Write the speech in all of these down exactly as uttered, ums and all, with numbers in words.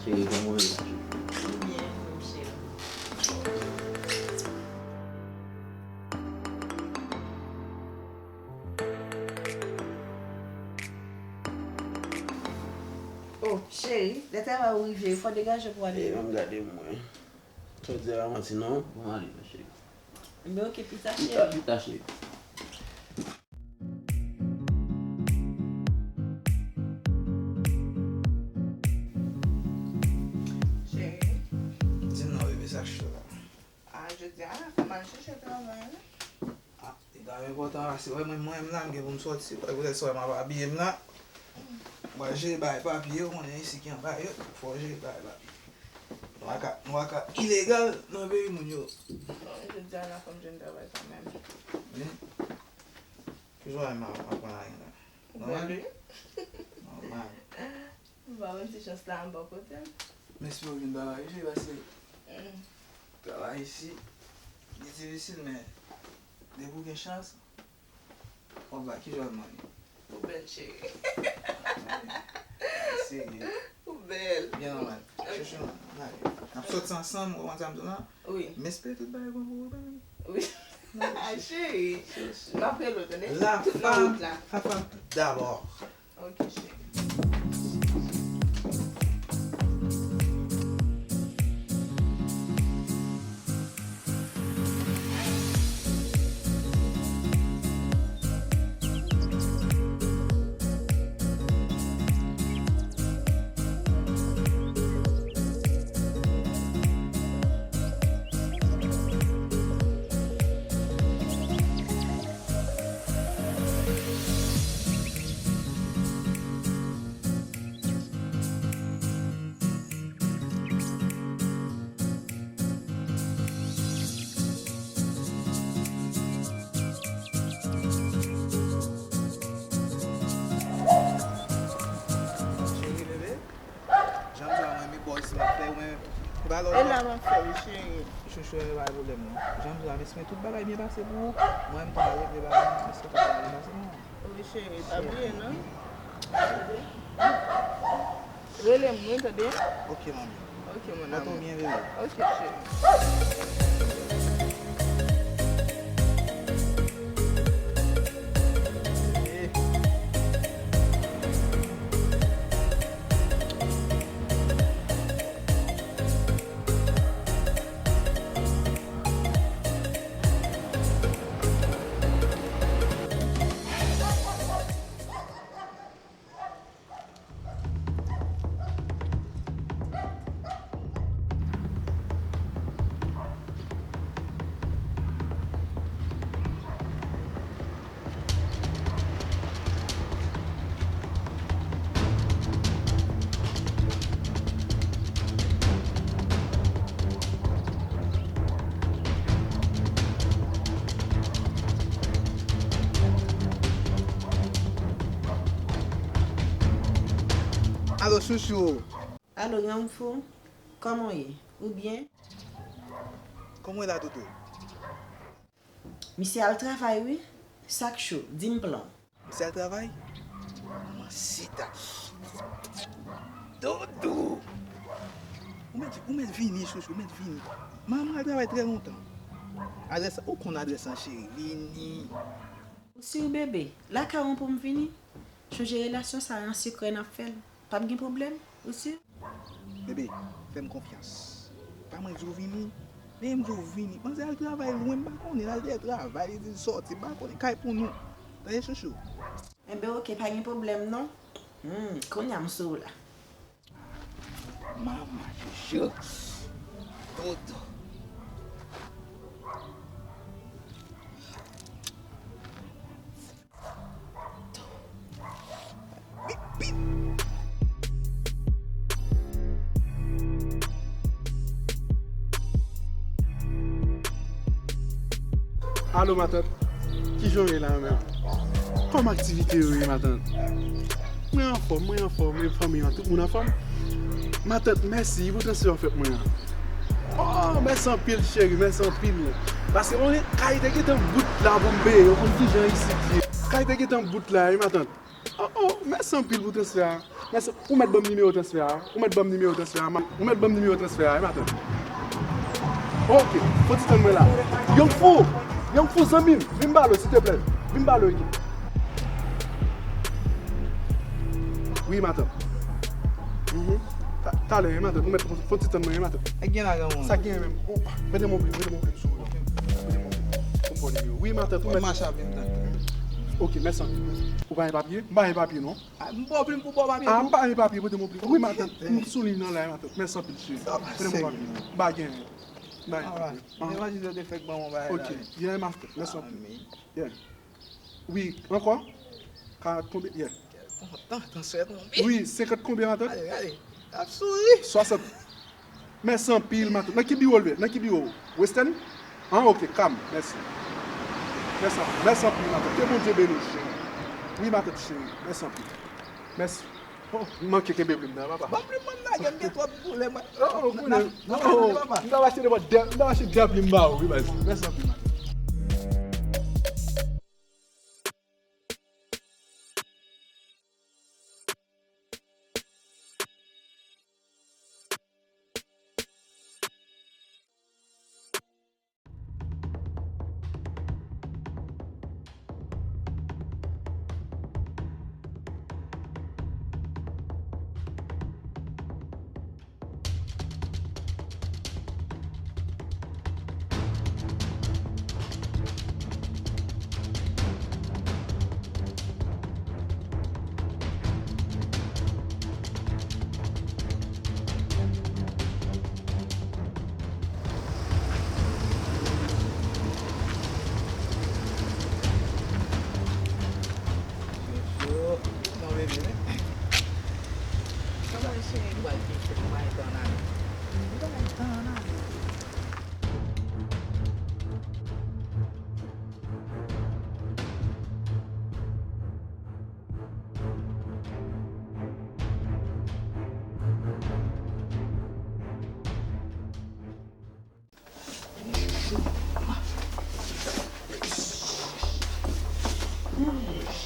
Cheri, kòman w ye? Byen, m cheri. Oh, cheri, lè travay ou rive, fò w degaje pou w ale. E, ban m gade mwen. Jodi a pa manti non. Bon, ale, cheri. Men oke, pita, cheri. Pita, pita, cheri. Cheri. Di m non, bebe, sa k cho la? A, jodi a, fò m al chèche travay, wi. A, li ta enpòtan la, se wè mwen, mwen menm la, m gen pou m sòti, wè poutèt sa wè m ap abiye m la. Mwen jere bagay papye, ou konnen isi ki anba yo, fò jere bagay papye. Nou pa ka, nou pa ka ilegal nan peyi moun yo. Bon, jodi a la fò m jwenn travay kanmenm. Wi. Ki jan w ap aprann la? Ou bèl, wi. Nòmal. Nòmal. M pa wè ti chans la anba kote m. M espere w vin travay isi, paske travay isi, li difisil, men depi w gen chans, w ap ba ki jwè mwen. Ou bèl, cheri. Serye. Ou bèl. Byen nòmal. Chouchou, n ale. N ap sòti ansanm, ou konprann sa m di w la? Wi. M espere tout bagay bon pou ou, baby. Wi. Ay, cheri. M ap rele w, tande? Tout nan wout la. La femme, la femme d'abord. Ok, cheri. Cheri, bebe, jan m di w la, mwen, men bòz m ap fè, ou men, ou pa lòd. E la m ap fè wi, cheri. Chouchou, e pa pwoblèm non. Jan m di w la, m espere tout bagay byen pase pou ou. Mwen, m tou al regle bagay mwen, m espere tout bagay byen pase pou ou. Wi, cheri, pa bliye non. Rele m, wi, tande? Ok, manmi. Ok, mon amour. Pòte w byen, bebe. Ok, cheri. Alo, chouchou. Alo, Yanfou, kòman w ye? Ou byen? Kòman w ye la, Doudou? Misye al travay, wi. Sa k cho, di m plan w. Misye al travay? Manman sita. Doudou! Ou mèt, ou mèt vini, chouchou, ou mèt vini. Manman al travay trè lontan. Adrès la, ou konn adrès lan, cheri. Vini. Ou si, bebe? Lakay ou pou m vini? Chonje relasyon sa a an sekrè n ap fè l. P ap gen pwoblèm, ou si? Bebe, fè m konfyans. Pa mwen k di w vini. Men m di w vini. Manzè al travay lwen, m pa konnen. L al dèyè travay, li di l sòti. M pa konnen. Kay pou nou. Tande, chouchou? Enben, oke, pa gen pwoblèm, non. Hmm, kounye a m sou w la. Manman, chouchou. Doudou. Alo, matant. Kijan w ye la menm? Kòman aktivite yo ye, matant? Mwen anfòm, mwen anfòm, e fanmi an, tout moun anfòm? Matant, mèsi pou transfè w fè pou mwen an. Oh, mèsi anpil, cheri, mèsi anpil. Paske, mwen, kay te gentan bout la pou m peye, ou konn kijan isit ye. Kay te gentan bout la, wi, matant. Oh, oh, mèsi anpil pou transfè a. Mèsi. Ou mèt ban m nimewo transfè a. Ou mèt ban m nimewo transfè a. Ou mèt ban m nimewo transfè a, wi, matant. Ok, fò ti tann mwen la. Young Fou, Young Fou, zanmi m, vin m pale w, silteplè. Vin m pale w, Igi. Wi, matant. Mhm. Ta-, talè, wi, matant. Ou mèt fò ti tann mwen, wi, matant. Sa k gen la, granmoun? Sa k gen menm? Oh, mete m oubli, mete m oubli sou ou. Mete m oubli. Pou m pran nimewo. Wi, matant, ou mèt. Mache ap vin tann. Ok, mèsi anpil. Ou pa gen papye? M pa gen papye, non. Ah, m ba w plim pou ba w papye tou. Ah, m pa gen papye, pote m yon plim. Wi, matant, m sou liy nan la, matant. Mèsi anpil, cheri. Pote m yon papye. M pa gen. M pa gen papye. Alright. Devan Jezi, yo te fèk ban m yon bagay la. Ok, yeah, matant. Mèsi anpil. Amen. Yeah. Wi, ankò? Karant konbyen? Yeah. Kontan, transfè konbyen? Wi, senkant konbyen, matant? Gade, gade. L ap souri. Swasant. Mèsi anpil, matant. Nan ki biwo l ye? Nan ki biwo? Western? Ah, ok, Cam. Mèsi. Mèsi anpil, mèsi anpil, matant. Ke Bondye beni w, cheri. Wi, matant cheri. Mèsi anpil. Mèsi. Oh, m manke kenbe plim nan, papa. Ban plim mwen lage, m gen twòp koulè, mwen. Oh, oh, koulè. N ap, n ap, n ap, papa. M t ap achte de, m t ap achte de plim ba ou, wi, baz. Mèsi anpil, matant. Kòman cheri? Ou pral byen fèt, ou pa gen tan nan. Ou pa gen tan nan.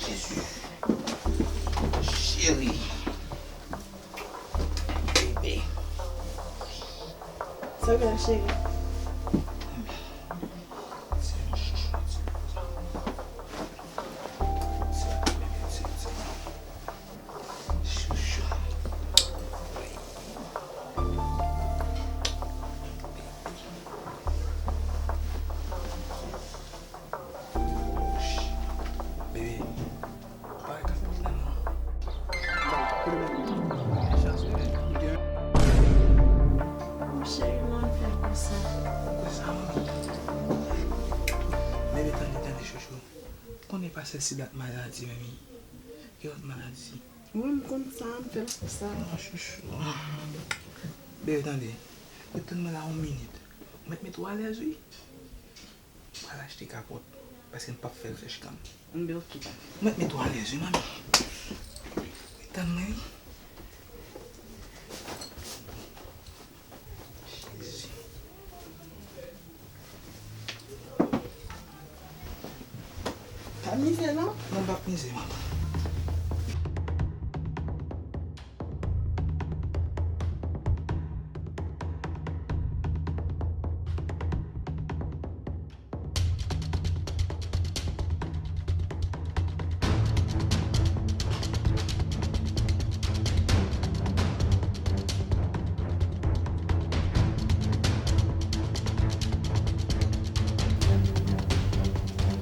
Jezi. Cheri. Bebe. Sa w gen, cheri? Bebe, pa rekat pòt la non. Cheri, mwen fè konsa. Konsa, manmi. Bebe, tande, tande, chouchou. Konnen pastè Sidat maladi, manmi. Ki lòt maladi? Wi, m konn sa, m fè l konsa. Non, chouchou. Bebe, tande. Ret tann mwen la yon minit. Ou mèt mete w alèz, wi. M pral achte kapòt, paske m p ap fè l fè chikan m. Mwen mèt mete w alèz, wi, manmi. Ret tann mwen, wi. Jezi. Pa mize non. Non, m p ap mize, manman.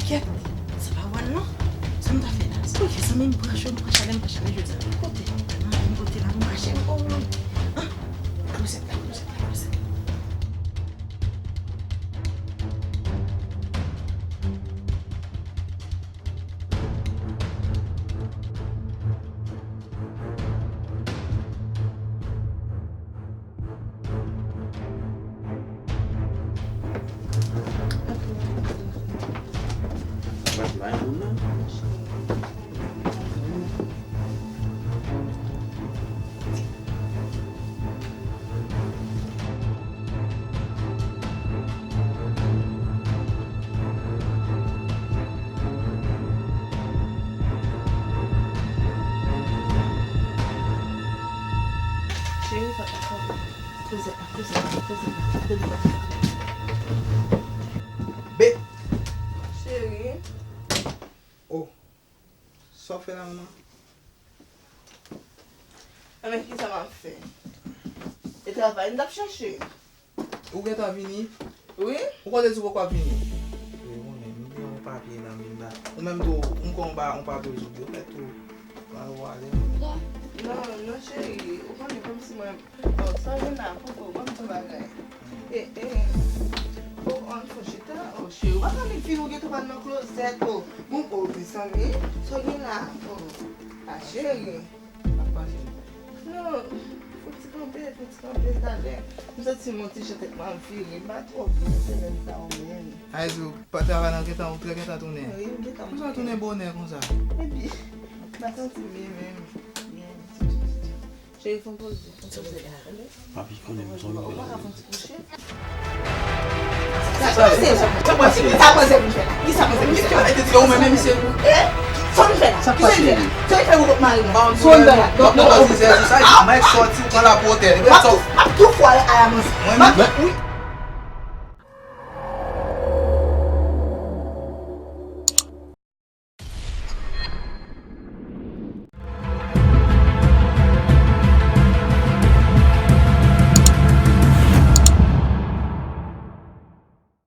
Kèt, sa pa wal non. Sa m ta fè la? Sa m fè? Cheri, pa ta fò. Koze, koze, koze, koze. Be. Cheri. Oh. Sa w fè la, manman? Anben, kisa m ap fè? E travay m t ap chache. Ou gentan vini? Wi. Ou konn di poko ap vini? Wi, ou konnen, m gen yon papye la, m vin la. Ou menm tou, m konn ba yon papye ou sou ou fè tou. Mwen ou ale. Non, non, cheri, ou konnen kòmsi mwen, bon, sa gen la, poko, ban m di yon bagay. E, e, o, ann fon chita, o, cheri, ou pa ka vin fin ou gentan pral nan klozèt, o. Bon, o, mezanmi, sa gen la, o, a, cheri. Sa k pase? Non, fò ti kanpe, fò ti kanpe, talè. M santi m yon ti jan tèt mwen ap vire, m pa twò byen semèn sa yo menm. Ayiti, ou pa travay nan gentan, ou trè gentan tounen. Wi, m gentan tounen. Konsa tounen bonè konsa. Epi, m pa santi m byen menm. Byen. Cheri, fè yon poze, fè yon poze. Papi konnen m son nouvèl. Sa pase, sa pase, sa pase pou fè la. Ki sa pase pou fè la? Yo, men, men, misye. Eh, fò n fè la. Sa pase? Fò n fè la. Fò n fè la. Mike soti, ou pran la pou otèl. M ap tou, m ap tou fwa a la manzè. Mwen menm? Wi.